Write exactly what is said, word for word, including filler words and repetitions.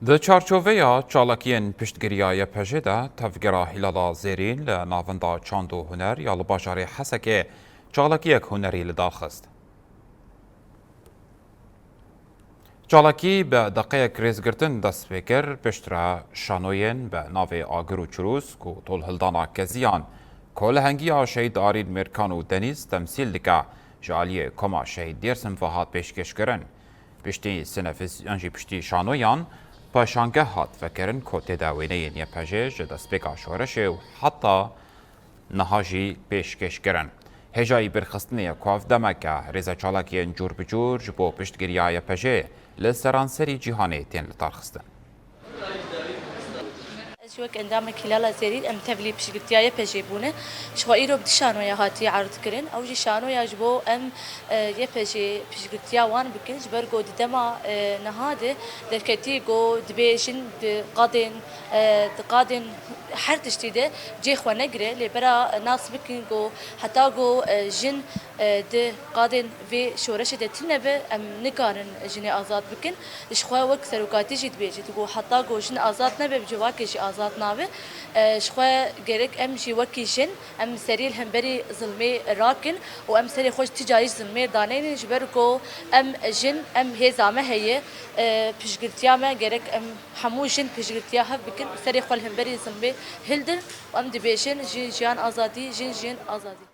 Di çarçoveya çalakiyên piştgiriya Y P J de, Tevgera Hîlala Zêrîn li Navenda Çand û Huner ya li bajarê Hesekê çalakiyek hunerî li dar xist. Çalakî bi deqeyek rêzgirtin dest pê kir, piştre şanoyên bi navê Agir û Çirûsk û tolhildana keziyan, ku lehengiya Şehîd Arîn Mêrkan û Denîz temsîl dike, ji aliyê Koma Şehîd Dêrsim ve hat pêşkêşkirin. Piştî sinefis yan jî piştî şanoyan, paşangeh hat vekirin ku tê de wêneyên Y P J ji destpêka şoreşê û heta niha jî pêşkêş kirin. Hêjayî birxistinê ye ku ev demeke rêzeçalakiyên cûr bi cûr ji bo piştgiriya Y P J li seranserî cîhanê tên lidarxistin. Ez jî wek endamek Hîlala Zêrîn em tevlî piştgirtiya Y P J bûne. Ji xwe îro bi du şanoya hatiye erd kirin. Ew jî şanoya ji bo em e, Y P J piştgirtiya wan bikin. Ji ber ku di dema e, niha de derketî ku dibê jin di qadên e, di qadên her tiştî de cê xwe negire, lê bera nas bikin ku heta ku e, jin e, di qadên vê şoreşê de tune be, em nikarin jinê azad bikin. Ji xwe wek serokatî jî dibêjit ku heta ku jin azad nebe, bi civakê jî azad nabe. E, ji xwe gerek em jî wekî jin, em serî li hemberî zilmê rakin û em serê xwe ji ti carî ji zilmê daneynin, ji ber ku em jin, em hêza me heye, e, piştgirtiya me, gerek em hemû jin piştgirtiya hev bikin û serê xwe li hemberî zilmê hildin û em dibêjin, jin jiyan azadî, jin jin azadî.